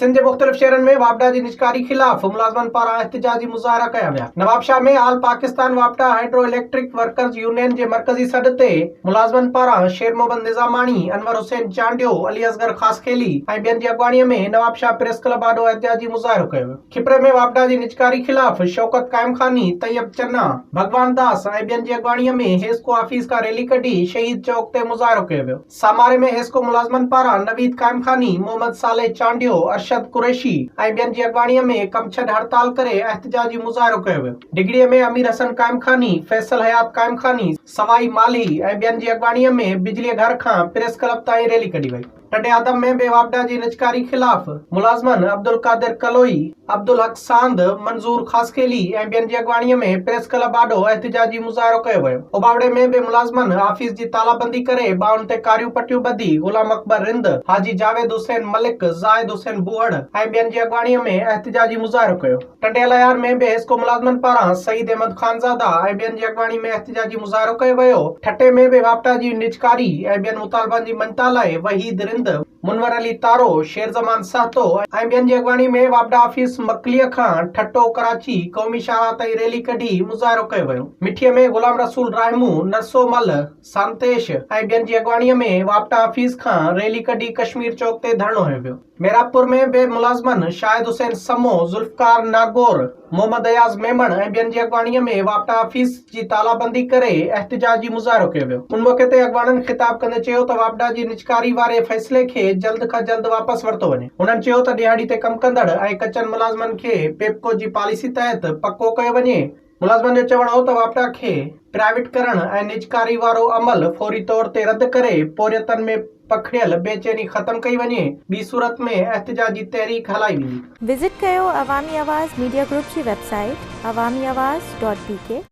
سنڌ جي مختلف شهرن ۾ واپڊا جي نجڪاري خلاف ملازمن پاران احتجاجي مظاهرا ڪيا ويا. نوابشاهه ۾ آل پاڪستان واپڊا هائيڊرو اليڪٽرڪ ورڪرز يونين جي مرڪزي سڏ تي ملازمن پاران شير محمد نظاماڻي، انور حسين چانڊيو، علي اصغر خاصخيلي ۽ ٻين جي اڳواڻي ۾ نوابشاهه پريس ڪلب آڏو احتجاجي مظاهرو ڪيو ويو. کپري ۾ واپڊا جي نجڪاري خلاف شوڪت قائمخاني، طيب چنا، ڀڳوان داس ۽ ٻين جي اڳواڻي ۾ حيسڪو آفيس کان ريلي ڪڍي شهيد چوڪ تي مظاهرو ڪيو ويو. ساماري ۾ حيسڪو ملازمن پاران نويد قائمخاني، محمد صالح چانڊيو، ارشد قريشي ۽ ٻين جي اڳواڻي ۾ ڪم ڇڏ هڙتال ڪري احتجاجي مظاهرو ڪيو ويو. ڊگهڙي ۾ امير حسن قائمخاني، فيصل حيات قائمخاني، سوائي مالهي ۽ ٻين جي اڳواڻي ۾ بجلي گهر کان پريس ڪلب تائين ريلي ڪڍي وئي. ٽنڊي آدم ۾ به واپڊا جي نجڪاري خلاف ملازمن عبدالقادر ڪلوئي، عبدالحق ساند، منظور خاصخيلي ۽ ٻين جي اڳواڻي ۾ پريس ڪلب آڏو احتجاجي مظاهرو ڪيو ويو. اوٻاوڙي ۾ به ملازمن آفيس جي تالابندي ڪري ٻانهن تي ڪاريون پٽيون ٻڌي غلام اڪبر رند، حاجي جاويد حسين ملڪ، زاهد حسين بوهڙ ۽ ٻين جي اڳواڻي ۾ احتجاجي مظاهرو ڪيو. ٽنڊي الهيار ۾ به حيسڪو ملازمن پاران سعيد احمد خانزاده ۽ ٻين جي اڳواڻي ۾ احتجاجي مظاهرو ڪيو ويو. ٺٽي ۾ به واپڊا جي نجڪاري ۽ ٻين مطالبن جي مڃتا لاء وحيد رند، منور علي تارو، شير زمان سهتو ۽ ٻين جي اڳواڻي ۾ واپڊا آفيس مڪليء کان ٺٽو ڪراچي قومي شاهراهه تائين ريلي ڪڍي مظاهرو ڪيو ويو. مٺيء ۾ غلام رسول راهمون، نرسو مل، سانتيش ۽ ٻين جي اڳواڻي ۾ واپڊا آفيس کان ريلي ڪڍي ڪشمير چوڪ تي ڌرڻو هنيو ويو. محرابپور ۾ به ملازمن شاهد حسين سمو، ذوالفقار ناگور، محمد اياز ميمڻ ۽ ٻين جي اڳواڻي ۾ واپڊا آفيس جي تالابندي ڪري احتجاجي مظاهرو ڪيو ويو. ان موقعي تي اڳواڻن خطاب ڪندي چيو ته واپڊا جي نجڪاري واري فيصلي کي جلد کان جلد واپس ورتو وڃي. هنن چيو ته ڏهاڙي تي ڪم ڪندڙ ۽ ڪچن ملازمن کي پيپڪو جي پاليسي تحت پڪو ڪيو وڃي. ملازمن جو چوڻ هو ته واپڊا کي پرائيويٽ ڪرڻ ۽ نجڪاري وارو عمل فوري طور تي رد ڪري پورهيتن ۾ پکڙيل بيچيني ختم ڪئي وڃي، ٻي صورت ۾ احتجاجي تحريڪ هلائي ويندي. وزٽ ڪيو عوامي آواز ميڊيا گروپ جي website Awami Awaz dot B K.